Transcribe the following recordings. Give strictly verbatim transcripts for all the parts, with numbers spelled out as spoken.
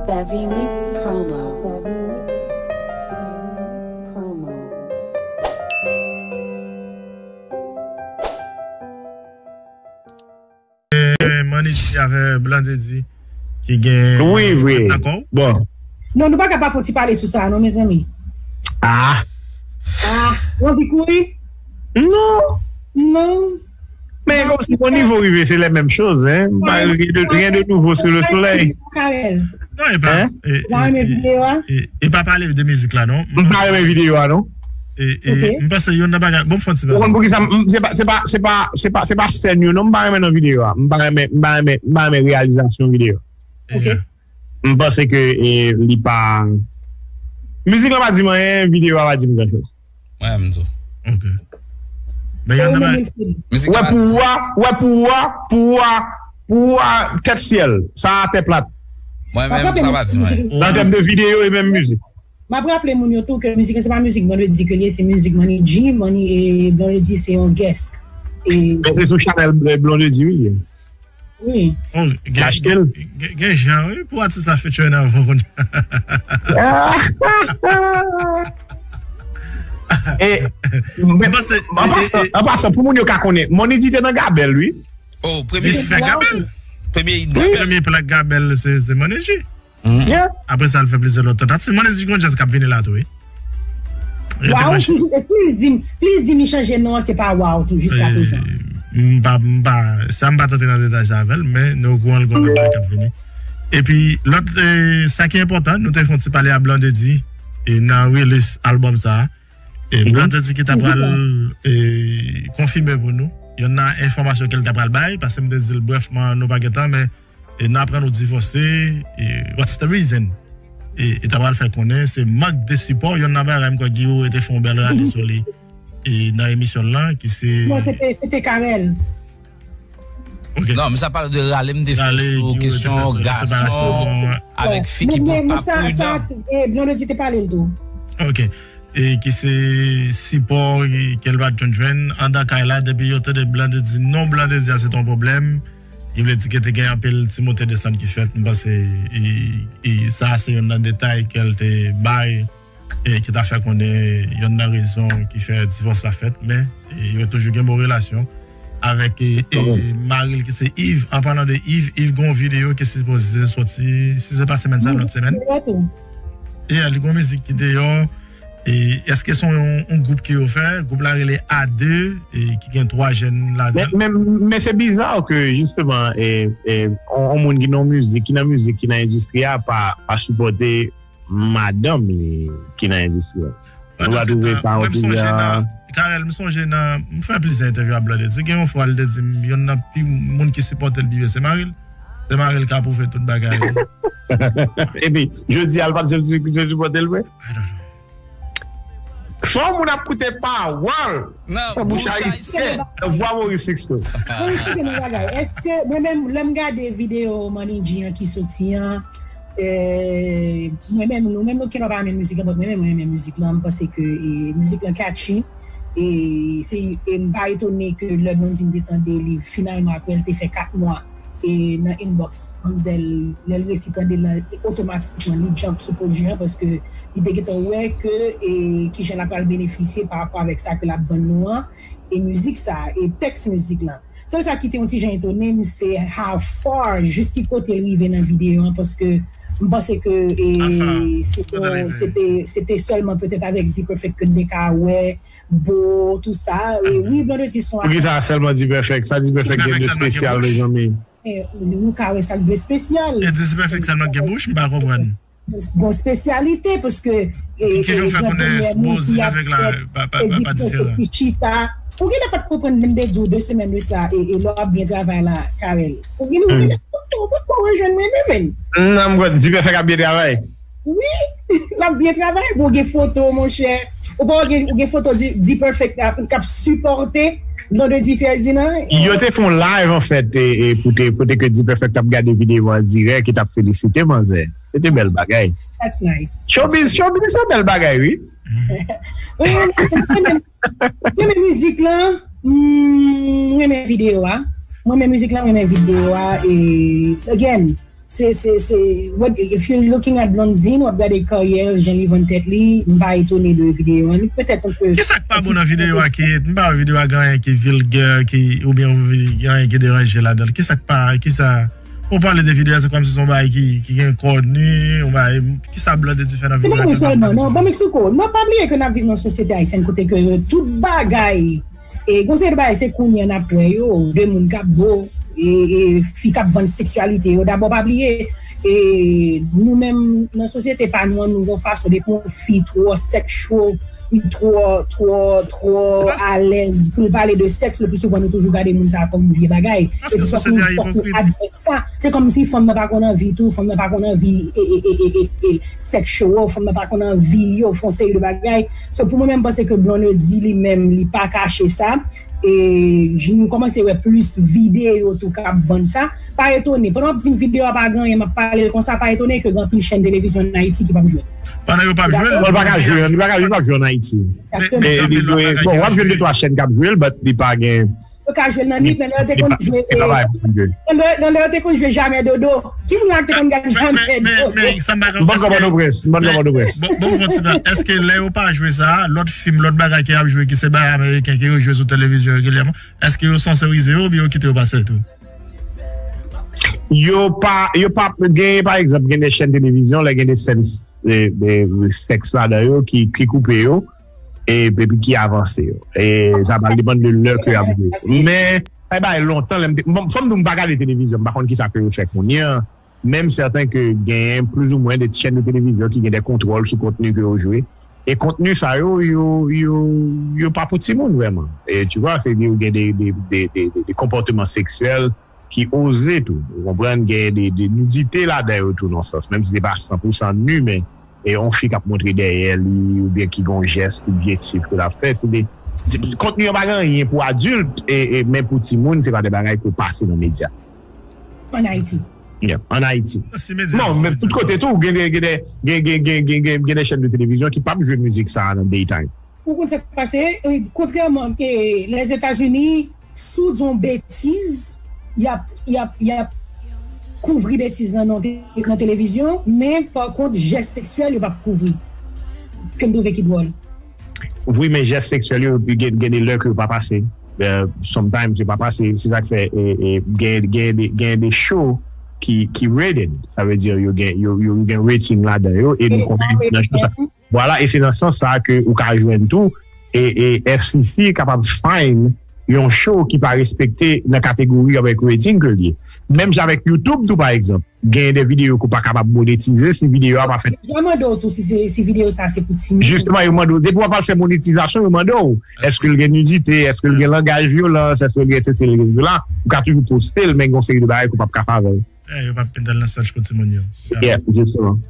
Savini Promo. Mannichi avè Blondedy ki gen Wi, wi. Dakò. Bon. Non, nou pa ka pa fè yon ti pale sou sa, non, mezanmi. Ah, Ah, ou anvi kouri? non. Non. Men kòmsi bon nivo rive, se lè menm choz, hein. Pa rien de, rien de nouveau sous le soleil. Karèl. Non, e pa. Hein? E, Ou pa renmen videyo a? e, e pa pale de mizik la, non. M pa renmen videyo a, non. E, e, Ok. M panse yon nan bagay. Bon, m fè yon ti Ou konn bagay. pou ki sa, m- se pa, se pa, se pa, se pa, se pa sèn yo, non, m pa renmen nan videyo a. M pa renmen, m pa renmen, m pa renmen reyalizasyon videyo. Ok. Yeah. M panse ke e, li pa. Mizik la pa di m anyen, videyo a pa di m gran choz. Mwen menm tou. Ok. Men E yon ou nan menm, bagay. Wilfrid? Mizik Wè la pou ou a, wè pou ou a, pou ou a, pou ou a, tèt syèl. Sa a tè plat. Mwen Papa menm, sa pa di mwen. mizik. Nan tèm de videyo e menm mizik. M ap raple moun yo tou ke mizik se pa mizik Blondedy ke li ye, se mizik Mannichi. Manni e Blondedy se yon guest. E Men se sou chanèl Blondedy, wi. wi. Oh, gen, Achte l. gen, gen jan, wi, pou atis la featuring avè w. E, men, Mwen se- an pasan, an pasan, pou moun yo ka konnen, Mannichi te nan Gabèl, wi. Oh, Li premye, fè Gabèl. Premye hit Wi. Gabèl. Premye plak Gabèl, se se Mannichi. Yeah. Apre sa, l fè plizyè lòt tantativ. Mannichi gon djaz k ap vini la tou, wi. Rete Wow, branche. please, please di m, please di m li chanje non an, se pa wow tou jiska prezan. M pa, m pa, sa m pa t antre nan detay sa avè l, men nou okouran l gon lòt bagay k ap vini. Epi lòt, eh, sa ki enpòtan, nou te fè yon ti pale a Blondedy e nan release album sa a. E Blondedy ki ta pral eh, konfime pou nou. Yon nan enfòmasyon ke l ta pral bay, paske m te di l brèfman nou pa gen tan, men e n aprann ou divòse, e what's the reason? E, e ta pral fè konnen se mank de sipò, yon nan bagay m kwè Guillaume te fè yon bèl rale sou li e nan emisyon l lan, ki se Bon, se te, se te Karèl. Ok. Non, men sa pale de rale m te fè Rale, sou Guillaume te fè kesyon sou gason separasyon. avèk fi ki Men, pa men sa, sa, pridan. E Blondedy te pale l tou. Ok. E ki se sipò ke l pa t konn jwenn anndan kay la, depi yo tande Blondedy, non Blondedy a se t on pwoblèm. Ki vle di ke te gen anpil ti monte desann ki fèt, m panse e, e sa se youn nan detay ke l te bay e ki ta fè konnen youn nan rezon ki fè divòs la fèt, men e, yo toujou gen bon relasyon avèk e, e, mari l ki se Yves. An palan de Yves, Yves gon videyo ki sipoze soti, si se pa semèn sa, lòt semèn. E li gon mizik ki deyò. E èske se yon, yon gwoup ke yo fè? Gwoup la rele A de, e ki gen twa jèn ladan. Men, men, men se biza ke, jisteman, e, e, on, on moun ki nan mizik, ki nan mizik, ki nan endistri a, pa, pa sipòte madanm li ki nan endistri a. Ou pa twouve sa yon ti jan? Karèl, m sonje nan, m fè plizyè entèvyou a Blondedy. Gen yon fwa, l te di m, youn nan pi moun ki sipòte l pi byen, se mari l. Se mari l ka pwouve tout bagay. Epi, jodi a, l pa t janm sipòte l vre? I don't know. Fò moun ap koute pawòl Nan nan bouch bouch ayisyen, ayisyen. nan vwa Maurice Sixto. Mwen eksplike nou bagay. Èske, mwen menm, lè m gade videyo Manidji an ki soti an, eh, mwen menm, nou menm, nou kenbe pa renmen mizik lan, but mwen menm, mwen renmen mizik lan. M panse ke eh, mizik lan catchy. E, se, e m pa etone ke lè Blondedy te tande li, finalman, apre l te fè kat mwa e nan inbox manmzèl, lè l resi tande l lan, e otomatikman li jump sou pwodui an, paske li te gentan wè ke e kijan l ap pral benefisye pa rapò avèk sa ke l ap vann nou an, e mizik sa, e tèks mizik lan. Sèl sa ki te yon ti jan etone m, se how far, jis ki kote l rive nan videyo an, paske m panse ke e se te, se te sèlman petèt avèk D-Perfect ke n te ka wè Bo, tou sa. E wi, Blondedy se yon Poukisa sèlman D-Perfect? Sa D-Perfect gen de spesyal, mezanmi? Eh, nou ka wè sa k de espesyal. E D-Perfect sèlman gen bouch, m pa konprann. Bon espesyalite, paske eh, Kijan w fè konnen Bo D-Perfect la pa, pa, pa, pa diferan? Ki chita. Ou genlè pa t konprann lè m te di w de semèn de sa, e, e lè w ap byen travay la, Karèl. Ou genlè, ou genlè, ou pa rejwenn mwen menm, menm. Non, m kwè D-Perfect ap byen travay. Wi, l ap byen travay. Bon, gen foto, monchè. Ou pa gen, ou gen foto D-Perfect k ap, k ap sipòte Blondedy Ferdinand. Yo te fè yon live, anfèt, e, e, pou te, kote ke D-Perfect t ap gade videyo an dirèk, e t ap felisite manzè. Se te bèl bagay. That's nice. Showbiz, showbiz se bèl bagay, wi. Wi, mwen renmen mizik lan, mm, mwen renmen videyo a. Mwen renmen mizik lan, mwen renmen videyo a. E, again, Se, se, se, what, if you're looking at Blondine, w ap gade karyè l, jan li vann tèt li, m pa etone de videyo an. Li petèt un peu. Kisa k pa bon nan videyo a ki, m pa wè videyo a gen anyen ki vilgè, ki, oubyen gen anyen ki deranje ladan l. Kisa k pa, kisa, ou pale de videyo a, se kòmsi se yon bagay ki, ki gen kontni, yon bagay, kisa Blondedy fè nan videyo a ki pa bon? Non, ban m eksplike w. Non, pa bliye ke n ap viv nan sosyete ayisyèn kote ke tout bagay E gon seri de bagay, se kounye a n ap wè yo, de moun k ap bo, e, e fi k ap vann seksyalite yo. Dabò, pa bliye, e, nou menm nan sosyete pa nou an, nou gon fason, depi yon fi twò sexual, li twò, twò, twò alèz pou l pale de sèks, le pli souvan nou toujou gade moun sa a kòm yon vye bagay. E se swa pou nou fòk nou admèt sa. Se kòmsi fanm nan pa konn anvi tou, fanm nan pa konn anvi, e, e, e, e, e, e, sexual, fanm nan pa konn anvi yo, fè yon seri de bagay. So, pou mwen menm, m panse ke Blondedy li menm, li pa kache sa. E j-, nou kòmanse wè plis videyo tou k ap vann sa. Pa etone, pandan w ap di m videyo a pa gen anyen, m ap pale l konsa, pa etone ke gen anpil chèn televizyon ann Ayiti ki p ap jwe l. Pandan yo p ap jwe l? Bon, li pa ka jwe, li pa ka, li p ap jwe ann Ayiti. Men, men e, li dwe, bon, w ap jwenn de twa chèn k ap jwe l, but li pa gen Yo ka jwe l nan nwit, men lè yo te konn jwe, e, nan lè, nan lè yo te konn jwe Jamè Dodo. Ki moun la ki te konn gade Jamè Dodo? M pa konn Pòtoprens, m pa konn Pòtoprens. Bon, bon, bon, ti bagay. Èske lè yo pa jwe sa, lòt fim, lòt bagay ke y ap jwe, ki se bagay ameriken, ke yo jwe sou televizyon regilyèman, èske yo sponsorize yo oubyen yo kite yo pase tou? Yo pa, yo pa gen, pa egzanp, gen de chèn televizyon, lè gen de sèn, e, e, sèks ladan yo ki, ki koupe yo, e, epi ki avanse yo. E sa pral depann de lè ke y ap jwe. Men, sa bay lontan, lè m te, bon, fò m di w, m pa gade televizyon, m pa konn kisa ke yo fè kounye a. Men m sèten ke genyen plizoumwen de chèn de televizyon ki gen de kontwòl sou kontni ke yo jwe. E kontni sa yo, yo, yo, yo pa pou timoun vrèman. E, tu vois, se yo gen de, de, de, de, de, de konpòteman seksyèl ki oze tou. Ou konprann, gen de, de nidite ladan yo tou, nan sans. Menm si se pa san pou san ni, men, e, yon fi k ap montre dèyè li, oubyen ki gen yon jès sibjestif ke l ap fè, se de, se, kontni an pa gen anyen pou adilt, e, e, men pou timoun, se pa de bagay ke w pase nan medya. Ann Ayiti. Yeah, ann Ayiti. Bon, men tout kote tou, gen de, gen de, gen, gen, gen, gen, gen, gen de chèn de televizyon ki p ap jwe mizik sa a nan daytime. Ou konn sa k pase? E, kontrèman, e, Lèzetazini, si w di yon betiz, y ap, y ap, y ap kouvri betiz lan nan, te-, nan televizyon, men pa kont, jès seksyèl, yo p ap kouvri. Ke m twouve ki dwòl. Wi, men jès seksyèl yo, gen, gen de lè ke yo pa pase. Euh, sometimes, yo pa pase. Se sa k fè, e, e, gen, gen de, gen de show ki, ki rated. Sa vle di, yo gen, yo, yo gen rating ladan yo, e nou konnen nan show sa. Vwala, e se nan sans sa ke ou ka jwenn tou, e, e F C C kapab fine yon show ki pa respekte nan kategori avèk rating ke l ye. Menm jan avèk YouTube tou, pa egzanp, genyen de videyo ke w pa kapab monetize si videyo a pa fèt. Yo mande w tou si se, si videyo sa se pou timoun. Jisteman, yo mande w, depi w ap al fè monetizasyon, yo mande w, èske l gen nidite, èske l gen langaj vyolans, èske l gen sesi, l gen sela, ou ka toujou poste l, men gen yon seri de bagay ke w p ap ka fè avè l. Eh, yo p ap mete l nan sèch pou timoun yo. Yeah, jisteman.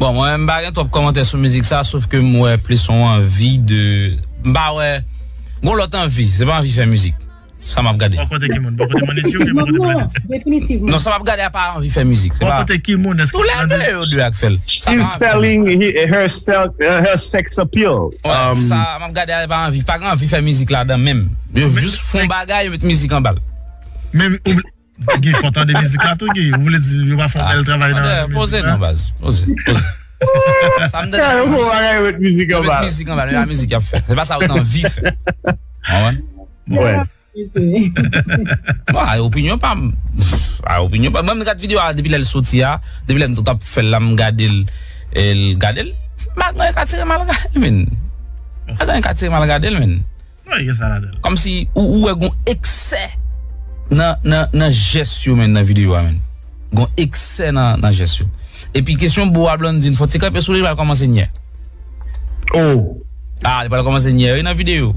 Bon, mwen menm m pa gen twòp kòmantè sou mizik sa, sof ke m wè plis yon anvi de, m pa wè, gon lòt anvi, se pa anvi fè mizik. Sa m ap gade. Bò kote ki moun? Bò kote Moniti oubyen bò kote Blondedy? Definitivman. Non, sa m ap gade a pa anvi fè mizik. Se pa. Bò kote ki moun? Èske tou lè de yo de ak fè l. Sa pa anvi fè mizik. She's selling he-, her sel-, uh, her sex appeal. Wè, um, sa m ap gade a pa anvi, pa gen anvi fè mizik ladan menm. Yo jis fè yon bagay, yo met mizik anba l. Men, Guy, fò tande mizik la tou, Guy. Ou vle di yo pa fè yon bèl travay nan mizik la? Poze non, baz. Poze, poze. Sa m tande. Yo fè yon bagay, yo met mizik anba. Yo met mizik anba, men pa mizik y ap fè. Se pa sa yo t anvi fè. Konprann? Wè. Bon, a opinyon pa m. A opinyon pa m. Mwen, m gad videyo a depi lè l soti a. Depi lè m t ap fè l la, m gade l, e, l gade l. M pa gen anyen k atire m al gade l, men. M pa gen anyen k atire m al gade l, men. Kòmsi ou, ou wè gon eksè nan, nan, nan jès yo, men, nan videyo a, men. Gon eksè nan, nan jès yo. Epi kesyon bo a Blondedy, fò ti kanpe sou li, li pral kòmanse nyè. Oh. Ah, li pral kòmanse nyè, wi, nan videyo.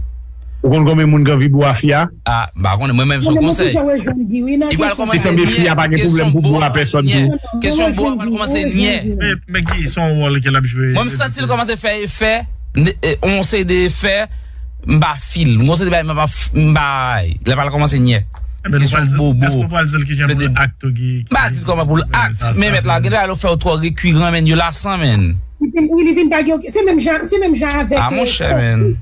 Ou konn konbyen moun k anvi bo a fi a? Ah, m pa konnen, mwen menm se yon konsèy. Li pral kòmanse nyè. Li sanble fi a pa gen pwoblèm pou bo a pèsòn tou. Kesyon bo a pral kòmanse nyè. Men, men ki, se yon wòl ke l ap jwe. Mwen, m santi l kòmanse fè efè, yon seri de efè, m pa feel. M gon seri de bagay, m pa, m pa, lè pral kòmanse nyè. Kesyon bobo. Èske w pral di l ki jan pou l act ou ki, ki. M pa di l kòman pou l act, men mèt la, gen de bagay yo fè yo twò rekiran, men yo lasan, men. Li vin, wi, li vin pa gen okenn, se menm jan, se menm jan avèk, ah, monchè, men.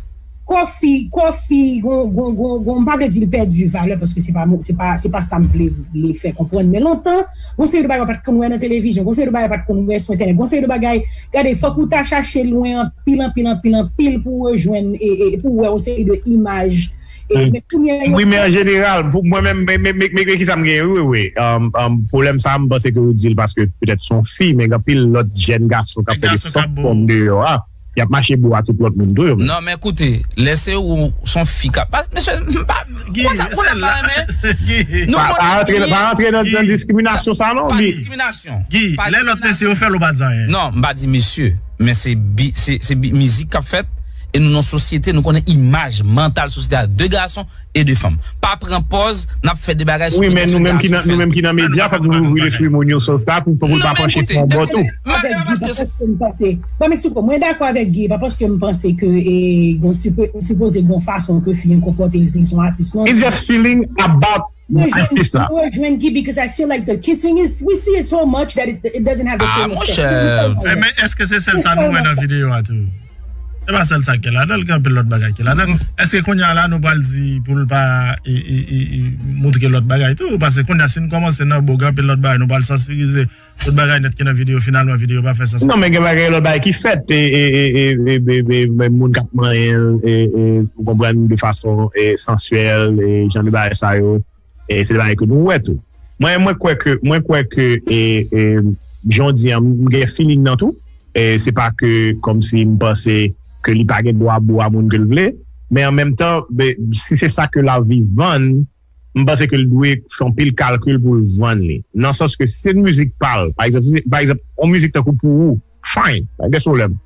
Kòfi, kòfi, gon, gon, gon, gon, m pa vle di l pèdi valè, paske se pa, se pa, se pa sa m vle, vle fè konprann. Men lontan, gon seri de bagay w pa t konn wè nan televizyon, gon seri de bagay w pa t konn wè sou entènèt, gon seri de bagay, gade, fòk ou ta chache lwen anpil, anpil, anpil, anpil pou w rejwenn, e, e, pou w wè yon seri de imaj. E, men kounye a, yo... Wi, men an jeneral, pou mwen menm, men, men, men, men, men ki sa m genyen, wi, wi, wi. Um, um, pwoblèm sa, m panse ke ou di l paske petèt se yon fi, men gen anpil lòt jèn gason k ap fè de sòt fòm deyò a. Y ap mache bo a tout lòt moun tou, yo menm. Non, men koute, lè se ou, se yon fi k ap, pas, mesye, m pa, konsa, konsa m pa renmen. Nou pa, pa antre, pa antre nan, nan diskriminasyon sa, non, pa diskriminasyon. Guy, lè lòt mesye yo fè l, ou pa di anyen. Non, m pa di mesye, men se bi-, se, se bi-, mizik k ap fèt, e nou nan sosyete, nou konnen imaj mantal sosyete a, de gason e de fanm. Pa pran pòz, n ap fè de bagay sou... Wi, men nou menm ki nan, nou menm ki nan medya, fòk nou louvri lespri moun yo sou sa, pou, pou l pa panche fon bò tou. Avèk Guy, pa paske m panse, bon, Mexico, mwen dakò avèk Guy, pa paske m panse ke, e, gon sipo-, sipoze gon fason ke fi an konpòte l si l se yon atis, non. It's just feeling about artist la. Mwen rejwenn Guy because I feel like the kissing is, we see it so much that it, it doesn't have the same effect. Ah, monchè. Men, men èske se sèl sa nou wè nan videyo a tou? Se pa sèl sa ki ladan l, gen anpil lòt bagay ki ladan l. Èske kounye a la nou pral di pou l pa, e, e, e, e, montre lòt bagay tou? Paske kounye a, si n kòmanse nan bo, gen anpil lòt bagay nou pral sansirize. Tout bagay nèt ki nan videyo, finalman, videyo pa fè sans. Non, men gen bagay, lòt bagay ki fèt, e, e, e, e, e, e, e, men moun k ap manyen l, e, e, ou konprann, de fason, e, sansyèl, e, jan de bagay sa yo, e, se de bagay ke nou wè tou. Mwen, mwen kwè ke, mwen kwè ke, e, e, jan w di an, m gen feeling nan tou, e, se pa ke, kòmsi m panse ke li pa gen dwa bo a moun ke l vle, men an menm tan, be, si se sa ke lavi vann, m panse ke l dwe fè anpil kalkil pou l vann li. Nan sans ke si se mizik pa l, pa egzanp, si se, pa egzanp, yon mizik tankou Pou Ou, fine, pa gen pwoblèm.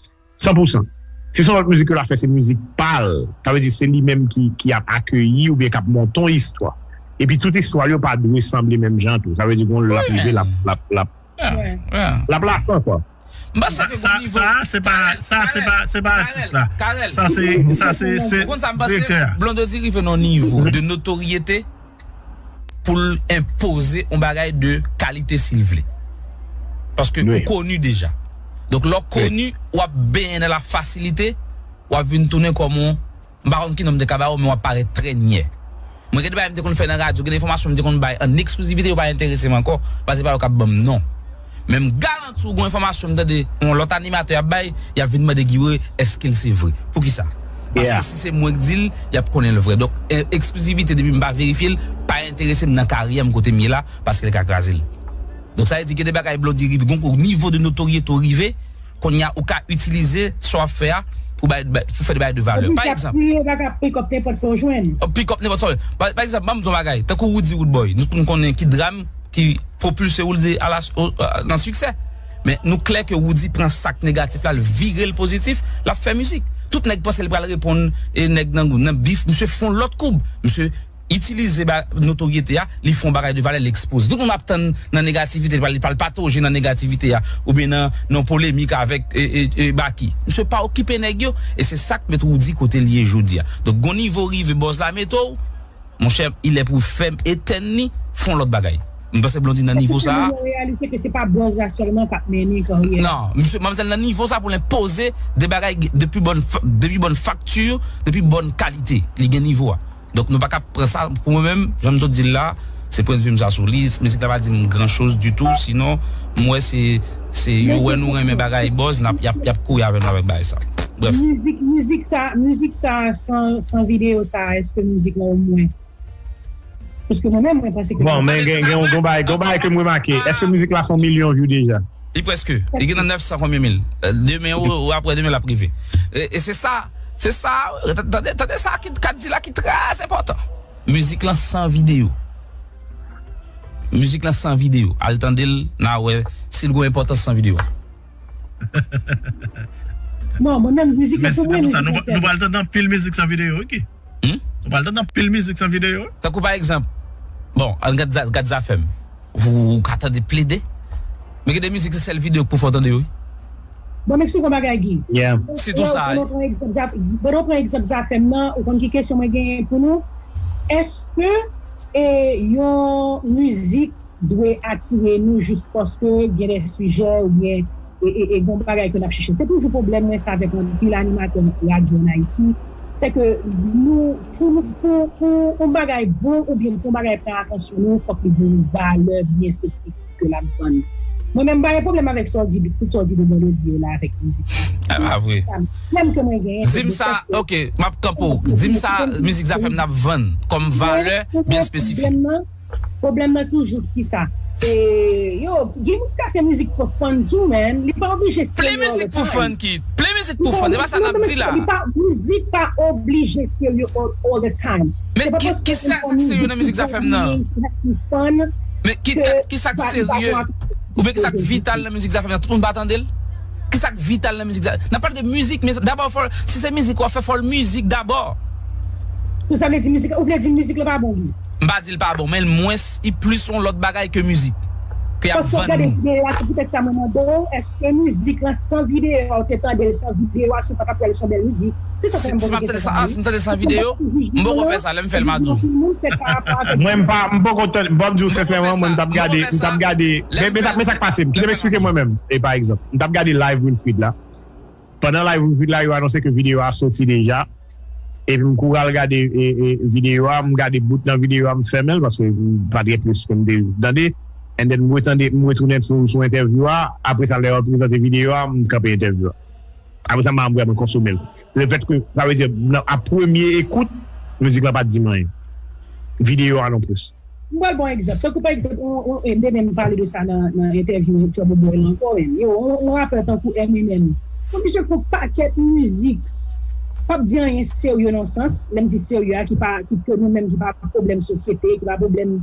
San pou san. Si se yon lòt mizik ke l ap fè, se mizik pa l, sa vle di se li menm ki, ki ap akeyi oubyen k ap monte yon istwa. Epi tout istwa yo pa dwe sanble menm jan tou. Sa vle di gon lè l ap rive, l ap, l ap, l ap, l ap lasan, kwa. M panse ke gon nivo. Sa, sa, se pa, sa, se pa, se pa atis la. Sa, se, sa, se, se direktè a. Ou konn sa m panse? Blondedy rive nan yon nivo de notoryete pou l enpoze yon bagay de kalite si l vle. Paske ou koni deja. Donk, lè w koni, w ap benyen nan la fasilite, w ap vin tounen kòm yon, m pa konn ki non m te ka ba ou, men w ap parèt trè nyè. Mwen gen de bagay m te konn fè nan radyo, gen de enfòmasyon m te konn bay an eksklizivite, yo pa enterese m ankò, paske se pa yo k ap ban m non. Men m garanti w, gon enfòmasyon m tande yon lòt animatè ap bay, y ap vin mande Guy Wery, èske l se vre? Poukisa? Paske si se mwen k di l, y ap konnen l vre. Donk, e, eksklizivite, depi m pa verifye l, pa enterese m nan karyè m kote m ye la, paske l ka kraze l. Donk, sa vle di gen de bagay Blondedy rive, gon nivo de notoryete w rive, kounye a, ou ka itilize sa w ap fè a pou bay, bay, pou fè de bagay de valè. Pa egzanp, pick up nenpòt sa w jwenn. Pick up nenpòt sa w jwenn. Pa, pa egzanp, ban m di w yon bagay. Tankou Roody Roodboy, nou tout nou konnen ki dram ki pwopilse Roody a la, o, a, nan siksè. Men nou klè ke Roody pran sa k negatif la, l vire l pozitif, l ap fè mizik. Tout nèg panse l pral reponn, e, nèg nan, nan bif, misye fè yon lòt koub. Misye itilize ba, notoryete a, li fè yon bagay de valè, l ekspoze. Tout moun ap tann nan negativite, li pral, li pral patoje nan negativite a, oubyen nan, nan polemik avèk, e, e, e, Baky. Misye pa okipe nèg yo, e se sa k met Roody kote l ye jodi a. Donk, gon nivo rive buzz la mete w, monchè, il est pou fè m etèn li, fè yon lòt bagay. M panse Blondedy nan nivo sa a. Fòk nou reyalize ke se pa buzz la sèlman k ap mennen karyè. Non, misye, manmzèl nan nivo sa pou l enpoze de bagay de pi bòn fa-, de pi bòn fakti, de pi bòn kalite. Li gen nivo a. Donk, nou pa ka pran sa, pou mwen menm, jan m t ap di l la, se pwennvi m sa sou li. Mizik la pa di m gran choz ditou, sinon, m wè se, se yo wè nou renmen bagay buzz, n ap, y ap, y ap kouri avè nou avèk bagay sa. Brèf. Mizik, mizik sa, mizik sa san, san videyo sa, èske mizik la omwen? Paske mwen menm, mwen panse ke... Bon, men gen, gen, gen yon bagay, gen yon bagay ke m remake. Èske mizik la fè yon milyon view deja? Li prèske. Li gen nan nèf san konbyen mil. E, demen ou, ou apre demen l ap rive. E, e se sa, se sa, tande, tande sa ki, k ap di la ki trè enpòtan. Mizik lan san videyo. Mizik lan san videyo. Al tande l, n a wè si l gen enpòtans san videyo. Non, mwen menm, mizik lan pou mwen, mizik lan. Men se pa pou sa, nou, nou pral tande anpil mizik san videyo, wi. Hmm? Nou pral tande anpil mizik san videyo. Tankou pa egzanp, bon, ann gad, gad Zafèm. Ou, ou ka tande plede. Men gen de mizik se sèl videyo k pou fè w tande yo, wi. Bon, m eksplike w bagay, Guy. Yeah. Sitou sa. Pandan w pran egzanp Zaf-, pandan w pran egzanp Zafèm nan, ou konn ki kesyon mwen genyen pou nou? Èske, e, yon mizik dwe atire nou jis paske gen de sijè oubyen, e, e, e, gon bagay ke n ap chèche? Se toujou pwoblèm mwen sa avèk anpil animatè radyo ann Ayiti. Se ke nou, pou, pou, pou yon bagay bon oubyen pou yon bagay pran atansyon nou, fòk li gen yon valè byen espesifik ke l ap vann. Mwen menm, m pa gen pwoblèm avèk sa w di, tout sa w di de Blondedy yo la avèk mizik la. Ah, ah, vre. Sa, menm ke mwen genyen, se de sa ke ok, m ap kanpe w. Di m sa, mizik Zafèm nan ap vann kòm valè byen espesifik. Pwoblèm nan toujou ki sa. E, yo, gen moun ki ka fè mizik pou fun tou, man. Li pa oblije serye all the time. Play mizik pou fun, kid. Play mizik pou fun. E pa sa n ap di la. Mizik pa oblije serye all, all the time. Men ki sa k serye nan mizik Zafèm nan? Men ki sa k serye? Oubyen ki sa k vital nan mizik Zafèm nan? Tout moun pa tande l? Ki sa k vital nan mizik Zafèm? N ap pale de mizik, men dabò, fò, si se mizik w ap fè, fò l mizik dabò. So, sa vle di mizik, ou vle di mizik la pa bon, wi? M pa di l pa bon, men l mwens, li plis yon lòt bagay ke mizik. Ke y ap vann moun. Paske w gade videyo a, se poutèt sa mwen mande w, èske mizik lan san videyo a, ou te tande l san videyo a, si w pa t ap wè l se yon bèl mizik? Se sa fè m poze kesyon sa. Si m ap tande l san videyo, m poko fè sa, lè m fè l m a di w. Mwen, m pa, m poko tande, m ap di w sensèman, mwen, m t ap gade, m t ap gade, men, men sa k pase m, kite m eksplike mwen menm, e pa egzanp, m t ap gade live Wilfrid la. Pandan live Wilfrid la, yo anonse ke videyo a soti deja. Epi m kouri al gade e, e, videyo a, m gade bout nan videyo a, m fèmen l paske m pa t gen plis ke m te tande. And then m retande, m retounen sou, sou entèvyou a. Apre sa, lè yo prezante videyo a, m kanpe entèvyou a. Apre sa, m pa janm vrèman konsome l. Se lefètke, sa vle di, nan, a premye ekout, mizik la pa t di m anyen. Videyo a non plis. M pral ba w egzanp. Tankou pa egzanp, on, on, e, demen m pale de sa nan, nan entèvyou Trouble Boy la ankò, men. Yo, on, on rapè tankou Eminem. Yon misye fè yon pakèt mizik. P ap di anyen serye nan sans, lè m di serye a, ki pa, ki ke nou menm, ki pa pwoblèm sosyete, ki pa pwoblèm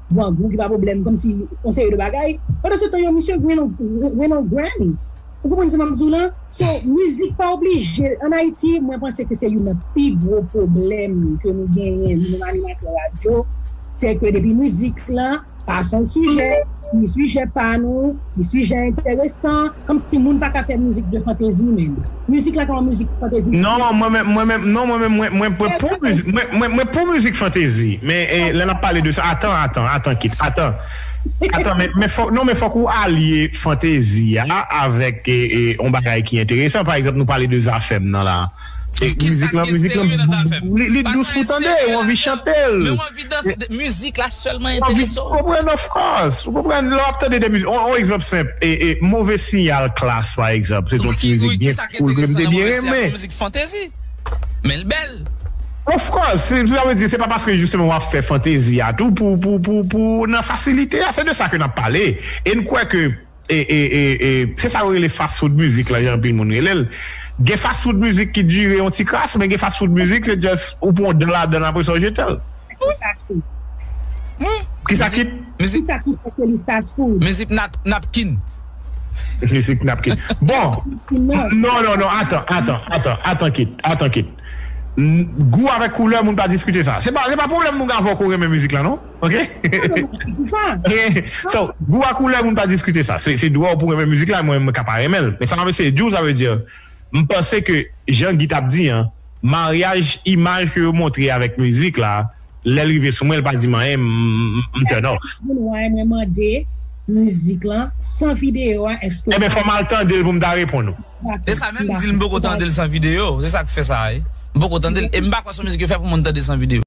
grangou, ki pa pwoblèm kòmsi yon seri de bagay. Pandan se tan, yon misye win on, win on Grammy. Ou konprann sa m ap di w lan? So, mizik pa oblije. Ann Ayiti, mwen panse ke se youn nan pi gwo pwoblèm ke nou genyen, nou menm animatè radyo, se ke depi mizik lan pa se yon sijè, ki sijè pa nou, ki sijè enteresan, kòmsi moun pa ka fè mizik de fantezi, men. Mizik la kòman mizik fantezi? Non, mwen menm, mwen menm, non, mwen menm, mwen, mwen, mwen pou mizik, mwen, mwen, mwen pou mizik fantezi. Men, e, lè n ap pale de sa, atan, atan, atan, kit, atan. Atan, men, men fòk, non, men fòk ou alye fantezi a avèk, e, e, yon bagay ki enteresan. Pa egzanp, nou pale de Zafèm nan la. E mizik lan, mizik lan, li, li dous pou tande, ou anvi chante l. Men ou anvi danse, mizik la sèlman enterese w. Ou konprann, of course. Ou konprann, lè w ap tande de mizik, yon, yon egzanp senp, e, e, Move Siyal Klass, pa egzanp. Se yon ti mizik byen cool, ke m te byen renmen. Mizik fantezi. Men l bèl. Of course, se, sa vle di, se pa paske jisteman w ap fè fantezi a tou pou, pou, pou, pou nan fasilite a. Se de sa ke n ap pale. E n kwè ke, e, e, e, e, se sa yo rele fast food music la, jan anpil moun rele l. Gen fast food music ki dire yon ti kras, men gen fast food music, se just ou pran yon dan ladan l, apre sa w jete l. Fast food. Kisa ki? Kisa ki fè ke li fast food? Mizik nap-, napkin. Mizik napkin. Bon. Non, non, non, atan, atan, atan, atan kit, atan kit. Gou avèk koulè, moun pa diskite sa. Se pa, se pa pwoblèm moun avè w ke w renmen mizik la, non? Ok? So, gou ak koulè, moun pa diskite sa. Se, se dwa w pou renmen mizik la, mwen, mwen ka pa renmen l. Men sa m ap eseye di w, sa vle di, m panse ke, jan Guy t ap di an, maryaj imaj ke yo montre avèk mizik la, lè l rive sou mwen, l pa di m anyen, m, m, m turn off. Mwen mande mizik lan san videyo a, èske. Ebyen, fò m al tande l pou m ta reponn ou. Se sa menm, m di l m poko tande l san videyo. Se sa k fè sa, wi. M poko tande l. E m pa kwè se yon mizik yo fè pou moun tande san videyo.